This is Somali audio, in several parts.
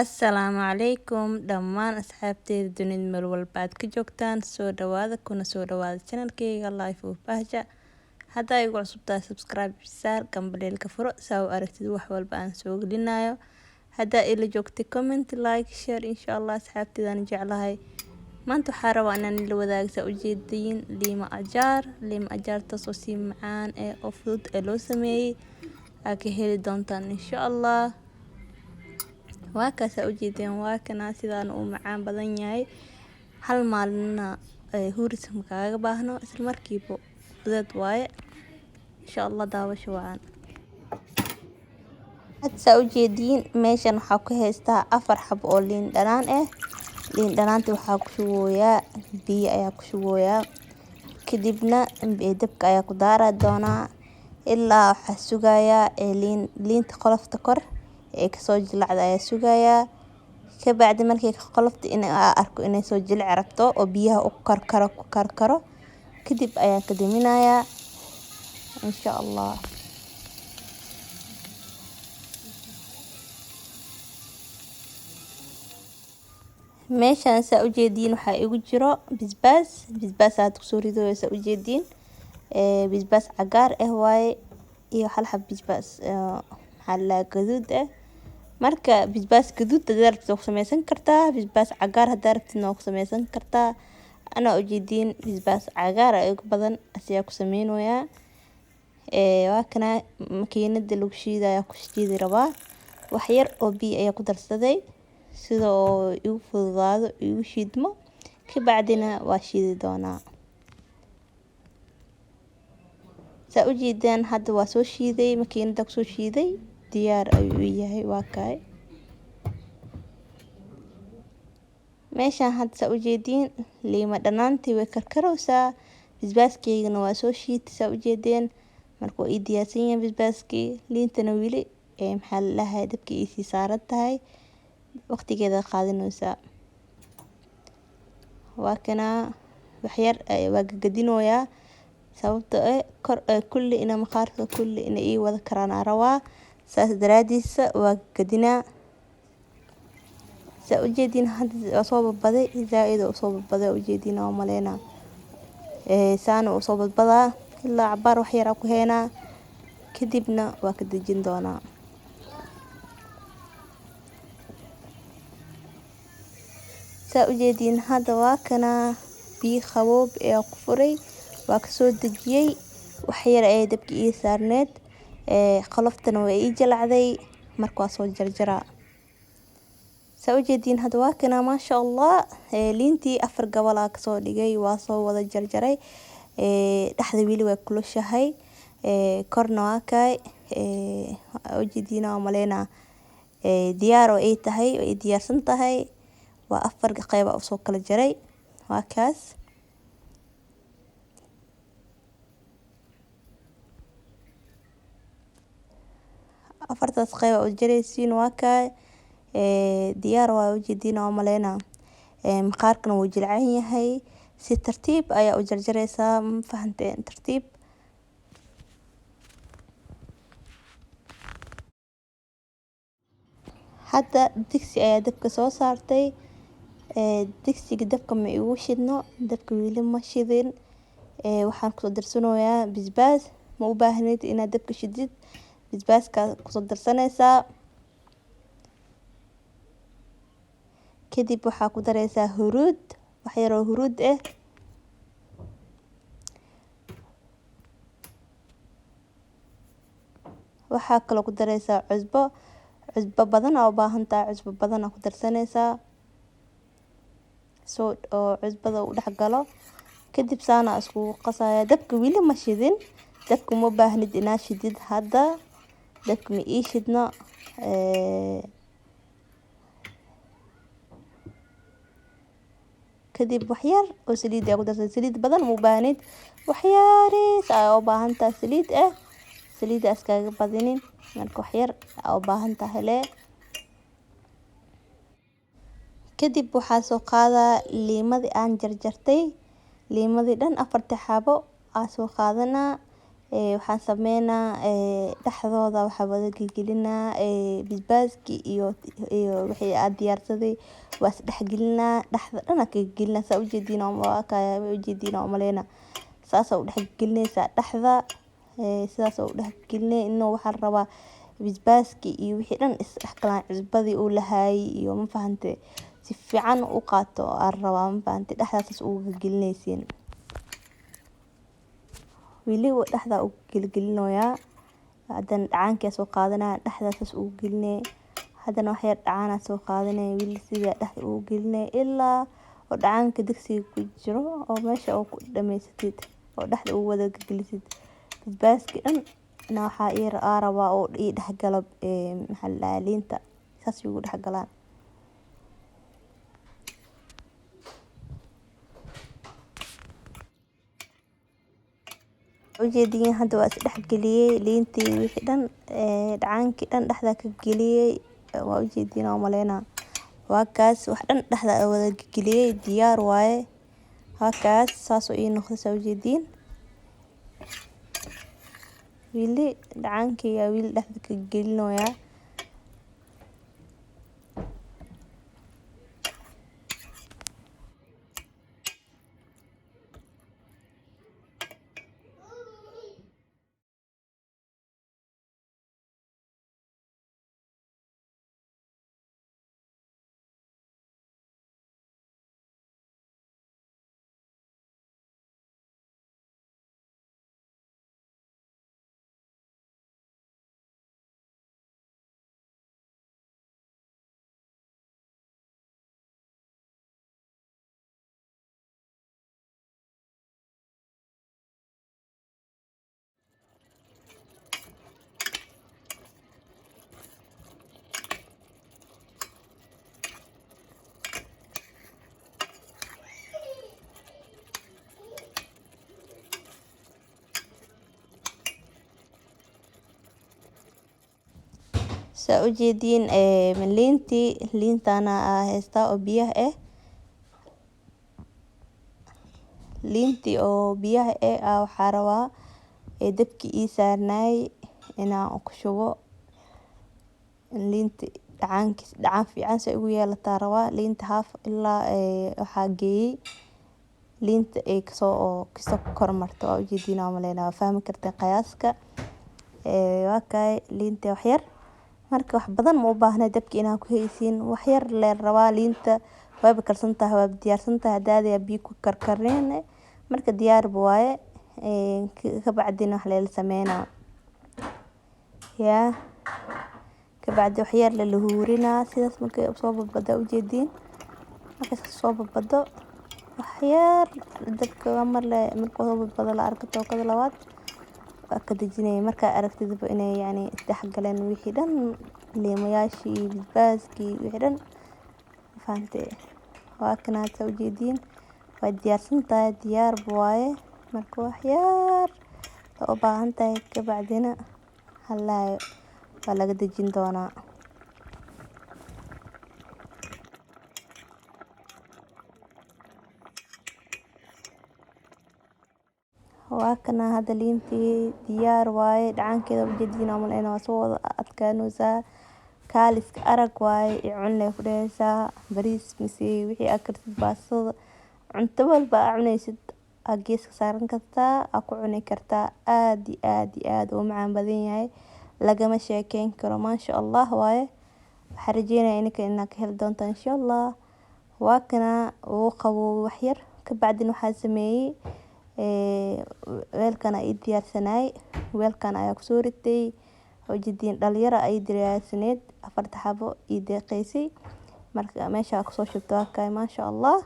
Assalaamu calaykum dhammaan asxaabteyda dunida meel walba aad ka joogtaan, soo dhawaada kuna soo dhawaada channelkayga Life of Bahja. Haddaa igu cusubtahay, subscribe saar, gambaleelka furo saa u aragtid wax walba aan soo gelinayo. Haddaa ila joogtay, comment, like, share, insha Allah. Asxaabteydaan jeclahay, maanta waxaa rabaa inaan ila wadaago, saa ujeediin, liima ajaar. Liima ajaartaas oo si macaan ee oo fudud ee loo sameeyey aa ka heli doontaan, insha Allah. Waa kaasaa ujeedeen, waa kana sidaan uu macaan badan yahay. Hal maalinna huris ma kaaga baahno, isla markiiba fudeed waaye, insha Allah. Daawasho wacan. Had saa ujeediin, meeshan waxaa ku haystaa 4 xabo oo liin dhanaan ah. Liin dhanaanta waxaa ku shubooyaa biyo ayaa ku shubooyaa, kadibna dabka ayaa ku daara doonaa ilaa waxaa sugayaa liinta qolofta kor ee kasoo jilacda ayaa sugayaa. Kabacdi markay qolofta in arko inay soo jilici rabto oo biyaha u karkaro ku karkaro, kadib ayaan ka daminayaa, insha Allah. Meeshaan saa ujeediin waxaa igu jiro bisbaas. Bisbaas aad kusoo ridooyo, saa ujeediin, bisbaas cagaar ah waaye iyo hal xab bisbaas, maxaa la, gaduud ah. Marka bisbaas gaduud hadaa rabtid waa ku sameysan kartaa, bisbaas cagaar hadaa rabtidna waa ku sameysan kartaa. Anaa ujeediin bisbaas cagaar aa igu badan, asiyaa ku sameynoyaa. Waa kana makiinada lagu shiidayo ku shiidi rabaa. Wax yar oo biyo ayaa ku darsaday sida oo igu fududaado, igu shiidmo, kabacdina waa shiidi doonaa. Saa ujeedaan, hadda waa soo shiiday, makiinada kusoo shiiday, diyaar ayuu yahay, waa kaay. Meeshaan hadda saa ujeediin liima dhanaantii way karkarowsaa, bisbaaskeygana waa soo shiitay, saa ujeedeen. Marka waa ii diyaarsan yahay bisbaaskii, liintana weli, maxaa la dhahay, dabka iisii saaran tahay, waqtigeeda qaadanaysaa. Waa kana, waxyar waa gagadinooyaa, sababta eh kor kulli ina maqaarka kulli ina ii wada karaan aan rabaa, saas daraadiisa waa gagadinaa. Saa ujeediin, hadda waa soo badbaday, zaaid oo soo badbaday, ujeediin oo maleynaa. Saana uu soo badbadaa ilaa cabaar wax yar ku heynaa, kadibna waa ka dejin doonaa. Saa ujeediin, hadda waa kana, biyo qaboob ayaa ku furay, waa kasoo dejiyey. Wax yar ayay dabka ii saarneed, qoloftana way ii jalacday, marka waa soo jarjaraa. Saa ujeediin, hadda waa kana, maasha Allah. Liintii 4 gobol aa kasoo dhigay, waa soo wada jarjaray. Dhexda weli way kulushahay, korna waa kaay, ujeediin oo maleynaa diyaar oo ay tahay, way diyaarsan tahay. Waa 4 qeyb aa usoo kala jaray, waa kaas. Afartaas qeyb aa u jaraysiin, waa kaay, diyaar waa, ujeediin oo maleynaa. Maqaarkana wuu jilcan yahay, si tartiib ayaa u jarjaraysaa, ma fahanteen? Tartiib. Hadda digsi ayaa dabka soo saartay. Digsiga dabka ma igu shidno, dabka weli ma shidin. Waxaan kusoo darsanayaa bisbaas. Ma u baahnid inaad dabka shidid, bisbaaska kusoo darsanaysaa. Kadib waxaa ku dareysaa huruud, wax yar oo huruud ah. Waxaa kaloo ku dareysaa cusbo. Cusbo badan aa u baahan tahay, cusbo badan aa ku darsanaysaa soo oo cusbada u dhex galo. Kadib saana iskugu qasaya. Dabka weli ma shidin, dabka uma baahnid inaad shidid hadda, dabka ma ii shidno. Kadib wax yar oo saliid ayaa ku darsan. Saliid badan uma baahnid, wax yariis ayaa u baahan tahay saliid ah, saliida iskaga badinin. Marka wax yar aa u baahan tahay le. Kadib waxaa soo qaadaa liimadii aan jarjartay, liimadii dhan afartii xabo aa soo qaadanaa. Waxaan sameynaa dhexdooda waxaa wada gelgelinaa basbaaski iyo wixii aad diyaarsaday, waa is dhexgelinaa, dhexda dhan aa kaga gelinaa. Saa ujeediin waa kaya, ujeediin oo maleyna saas u dhexgelinaysaa dhexda. Sidaas u dhexgelinay inuu waxaa rabaa basbaaski iyo wixii dhan is dhexgalaan, cusbadii uu lahaay iyo ma fahante, si fiican u qaato aa rabaa, ma fahante. Dhexdaas ugu gelinaysiin, weli dhexda u gelgelinoyaa. Haddana dhacaankaa soo qaadanaya, dhexdaas ugu gelinay. Haddana wax yar dhacaanaa soo qaadanay, weli sidaa dhexda ugu gelinay ilaa oo dhacaanka digsiga ku jiro oo meesha oo ku dhamaysatid oo dhexda ugu wada gelisid basbaaski dhan. Waxaa ii rabaa oo ii dhexgalo, maxaa la dhahaa, liinta saas ugu dhexgalaan. Ujeediin hadda waa is dhexgeliyey liintii wixii dhan, dhacaankii dhan dhexda ka geliyey, waa ujeediin oo maleynaa. Waa kaas, wax dhan dhexda wada geliyey, diyaar waaye. Waa kaas, saas oo ii noqday, saa ujeediin. Weli dhacaankii ayaa weli dhexda ka gelinoyaa. Saa ujeediin, liintii liintana aa haystaa oo biyaha ah, liintii oo biyaha ah waxaa rabaa dabki ii saarnaay inaan ku shubo liinti. Dhacaankiis dhacaan fiican si ugu yeelataa rabaa liinta haaf ilaa waxaa geeyey liinta ay kasoo kormarto. Waa ujeediin oo maleynaa, waa fahmi karteen qiyaaska. Waa kaay liinta wax yar, marka wax badan ma u baahna dabka inaa ku haysiin, wax yar lee rabaa. Liinta wayba karsan tahay, waaba diyaarsan tahay, hadaadi biyo ku karkareen, marka diyaarba waaye. Kabacdina wax leela sameynaa yaa, kabacdi wax yar lala huurinaa. Sidaas markay soo badbado, ujeediin, markay soo badbado wax yar dabka mar le markuu soo badbado la arko, tookada labaad waa ka dejinaya. Markaa aragtidba inay yacni isdhexgaleen wixii dhan, liimayaashii, basbaaskii, wixii dhan, fahantay. Waa kanaad saa ujeediin, way diyaarsan tahay, diyaarba waaye. Marka wax yar u baahan tahay, kabacdina halaayo waa laga dejin doonaa. Waa kana hadda liintii diyaar waaye, dhacaankeeda ujeediin oo maleyna waa soo wada adkaanaysaa, kaaliska arag waaye, i cun leh ku dhehaysaa. Bariis mise wixii aad kartid, baastada, cunto walba aa cunaysid aa geeska saaran kartaa, aa ku cuni kartaa. Aad iyo aad iyo aad uu macaan badan yahay, lagama sheekeyn karo, maasha Allah waaye. Waxaan rajeynaya ininka inaad ka heli doontaan insha Allah. Waa kana, wuu qaboobay wax yar kabacdina waxaa sameeyey weelkan ii diyaarsanaay, weelkan ayaa kusoo ritay. Ujeediin, dhalinyaro ay diyaarsaneyd, 4ta xabo ii deeqaysay, marka meesha kusoo shubto. Waa kay, maasha Allah.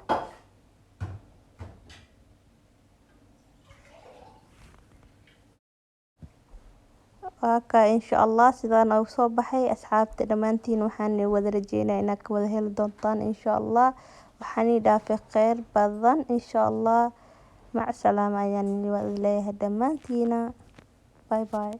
Waa kaa, insha Allah sidaan ugu soo baxay. Asxaabta dhammaantiin waxaan wada rajeynaya inaad ka wada heli doontaan insha Allah. Waxaan ii dhaafay kheyr badan insha Allah. Mac salaama ayaan wada leeyahay dhammaantiina. Bye bye.